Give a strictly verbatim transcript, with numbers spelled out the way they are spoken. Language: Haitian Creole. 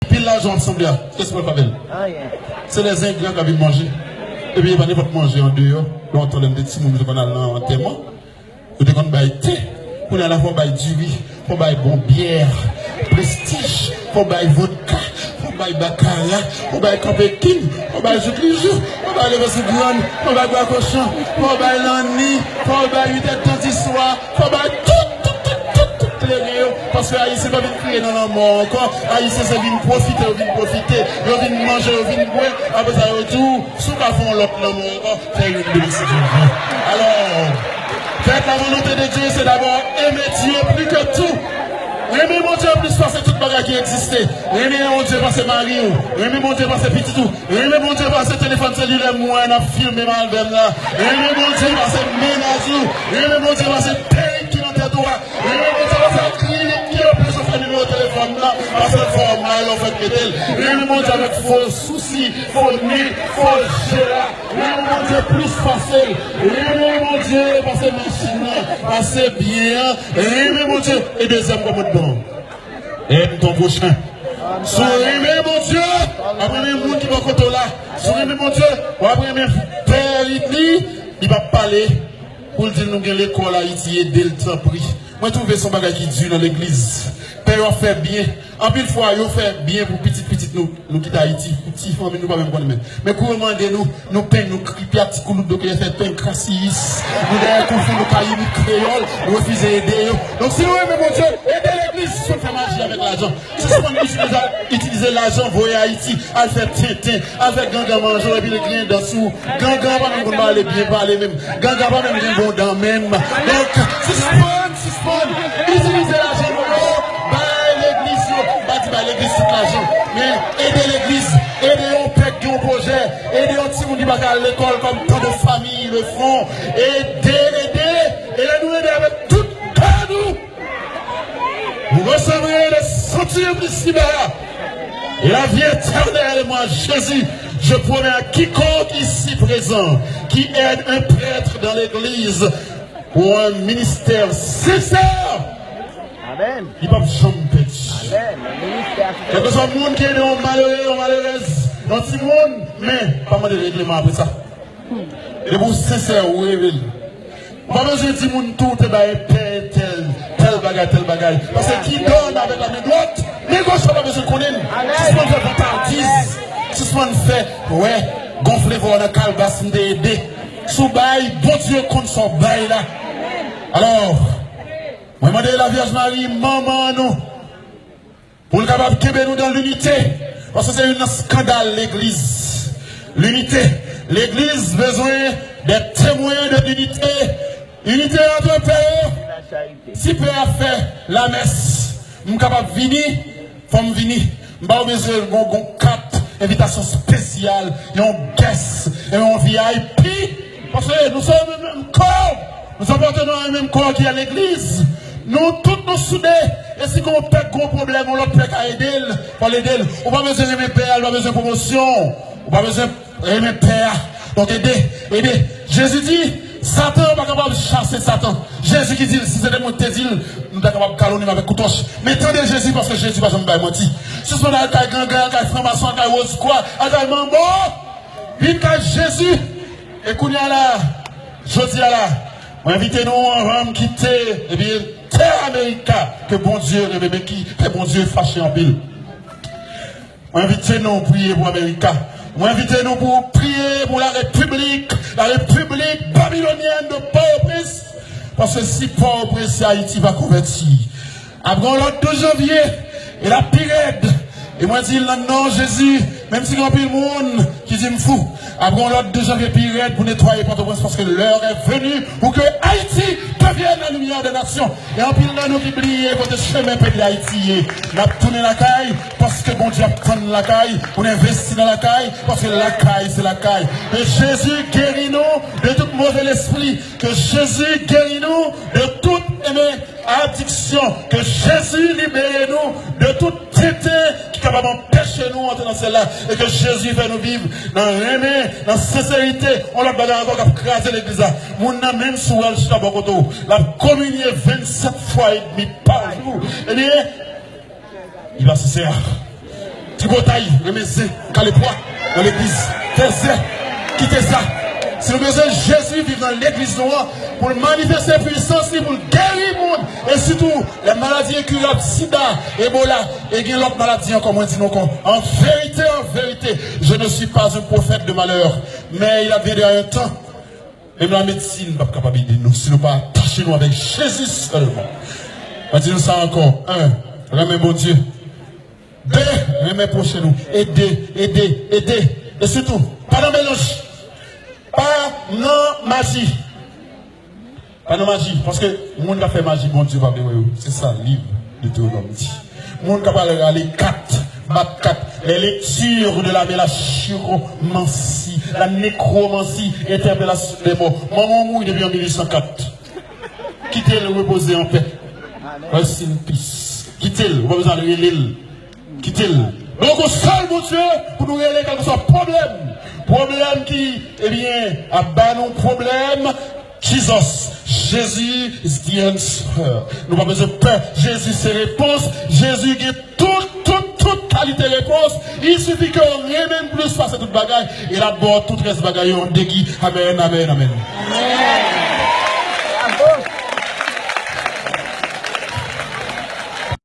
Pil lajan w ap sanble a, kiyès ki pral fè avè l? Anyen. Se lèzengra k ap vin manje. Epi e pa nenpòt manje andeyò. Lontan lè m te timoun, m te konn al nan antèman. Yo te konn bay te. Kounye a la fò w bay diri, fò w bay bon byè, Prestige, fò w bay vodka, fò w bay bakara, fò w bay kanpekin, fò w bay jouk li jou, fò w bay leve sou grann, fò w bay bwa kochon, fò w bay lanni, fò w bay uit èdtan di swa, fò w bay tout, tout, tout, tout, tout kleren yo. Paske Ayisyen pa vin kriye nan lanmò ankò. Ayisyen se vin pwofite, yo vin pwofite, yo vin manje, yo vin bwè. Apre sa, yo di w, si w ka fè yon lòt lanmò ankò, fè youn demen si Dye vle. Alò, faites la volonté de Dieu, c'est d'abord aimer Dieu plus que tout. Renmen Bondye plis pase tout bagay ki egziste. Renmen Bondye pase mari w. Renmen Bondye pase pitit ou. Renmen Bondye pase telefòn selilè mwen ap filme m avè m la. Renmen Bondye pase mennaj ou. Renmen Bondye pase perik ki nan tèt ou a. Renmen Bondye pase akrilik ki anpeche w fè nimewo telefòn nan. Pase l fè w mal lè w fèk mete l. Renmen Bondye avèk fo sousi, fo ne, fo je a. Renmen Bondye plis pase l. Renmen Bondye pase machin nan, pase byen an. Renmen Bondye. E dezyèm kòmandman, aime ton prochain. Si w renmen Bondye, w ap renmen moun ki bò kote w la. Si w renmen Bondye, w ap renmen pè li. Li p ap pale pou l di l nou gen lekòl Ayiti, ede l tanpri. Mwen twouve se yon bagay ki di nan legliz. Pè yo ap fè byen. Anpil fwa, yo fè byen pou pitit pitit nou. Nou kite Ayiti, pou ti fanmi nou pa menm konnen menm. Men kou yo mande nou, nou peng, nou kripya, ti koulout do ke yo fè peng, krasiyis. Nou dèyè koufou, nou kayimik, kreyòl, nou refize ede yo. Donk, si nou renmen Bondye, ede legliz, sispann fè maji avèk lajan. Sispann itilize, itilize lajan, voye Ayiti, al fè tenten, al fè gangan manje w, epi l griyen dan sou ou. Gangan pa menm konn pale byen pale menm. Gangan pa menm gen bon dan menm. Donk, sispann, sispann itilize lajan nou yo, bay legliz yo. M pa di bay legliz tout lajan, men ede legliz, ede yon pè k gen yon pwojè, ede yon timoun ki pa ka al lekòl kòm tant de familles le font. Ede, ede, e lè nou ede avèk tout kè nou, vous recevrez le sanctuaire ici-bas et la vie éternelle. Et moi, Jésus, je promets à quiconque ici présent qui aide un prêtre dans l'église pour un ministère sincère, amen, li p ap janm pèdi. Amen. Ministère sincère. Kèlkeswa moun ki ede yon malere, yon malerèz, yon timoun, men pa mande regleman apre sa. Depi w sensè, ou reve l. Ou pa bezwen di moun tou ou te bay pè tèl, tèl bagay, tèl bagay. Paske qui donne avec la main droite, men goch la pa bezwen konnen l. Sispann fè vantardise. Sispann fè, wè, gonfle vwa w nan kalbas m te ede. Si w bay, Bondye konn sa w bay la. Alò, mwen mande Lavyèj Mari, manman nou, pou l kapab kenbe nou dan linite. Paske se youn nan eskandal legliz. Linite. Legliz bezwen de temwen de linite. Inite antre pè yo. Si pè a fè lamès, m kapab vini, fò m vini. M pa bezwen gon, gon kat envitasyon espesyal, yon guest, yon V I P. Paske nou se yon menm kò. Nous appartenons à un même corps qui est l'église. Nou tout nou soude. E si gon pè gon pwoblèm, yon lòt pè ka ede l, fò l ede l. Ou pa bezwen renmen pè a, ou pa bezwen pwomosyon. Ou pa bezwen renmen pè a. Donk ede, ede. Jezi di, Satan pa kapab chase Satan. Jezi ki di l, si se te mwen ki te di l, nou ta kapab kalonnen m avèk koutwòch. Men tande Jezi, paske Jezi pa janm bay manti. Sispann al kay gangan, al kay franmason, al kay wozkwa, al kay manbo. Vin kay Jezi. E kounye a la, jodi a la, mwen envite nou anvan m kite, ebyen, tè Amerika, ke Bondye renmen, men ki fè Bondye fache anpil. Mwen envite nou priye pou Amerika. Mwen envite nou pou priye pou la République, la République babylonienne de Port-au-Prince. Paske si Port-au-Prince, si Ayiti pa konvèti, ap gen yon lòt douz janvye, e l ap pi rèd. E mwen di l nan non Jezi, menm si gen anpil moun ki di m fou, ap gen yon lòt douz janvye pi rèd pou netwaye Pòtoprens, paske l'heure est venue pour que Haïti devienne la lumière des nations. E anpil nan nou ki bliye kote chemen peyi Ayiti ye. N ap tounen lakay, paske Bondye ap tann lakay, pou n envesti nan lakay, paske lakay se lakay. Ke Jezi geri nou de tout move lespri. Ke Jezi geri nou de tout, ebyen, adiksyon. Ke Jezi libere nou de tout tenten ki kapab anpeche nou antre nan syèl la. E ke Jezi fè nou viv nan renmen, nan senserite. Yon lòt bagay ankò k ap kraze legliz la. Moun nan, menm si w wè l chita bò kote w, l ap kominye vennsèt fwa edmi pa jou. Ebyen, li pa sensè. Tripotay, renmen zen, kale pwa nan legliz. Fè zen, kite sa. Si nou bezwen Jezi viv nan legliz nou an, pou l manifeste pwisans li, pou l geri moun, e sitou lè maladi enkirab, sida, ebola, e gen lòt maladi ankò, mwen di nou ankò. En vérité, en vérité, je ne suis pas un prophète de malheur, mais il adviendra un temps, menm la medsin p ap kapab ede nou si nou pa atache nou avèk Jezi sèlman. Mwen di nou sa ankò. En, renmen Bondye. De, renmen pwochen nou. Ede, ede, ede. E sitou, pa nan melanj. Pa nan maji. Pa nan maji. Paske moun k ap fè maji, Bondye pa vle wè yo. Se sa liv Detewonòm di. Moun k ap al rale kat, bat kat. Les lectures de la, la chiromancie, la nécromancie, interpellation des morts. Manman w mouri depi an mil uit san kat. Kite l repoze anpè. Rest in peace. Kite l. Ou pa bezwen al rele l. Kite l. Donk, yon sèl Bondye pou nou rele kèlkeswa pwoblèm. Pwoblèm ki, ebyen, ap ba nou pwoblèm. Jesus, Jezi is the answer. Nou pa bezwen pè. Jezi se repons. Jezi gen tout, tout, tout kalite repons. Il suffit ke w renmen l plis pase tout bagay. E l ap ba w tout rès bagay yo an degi. Amèn, amèn, amèn.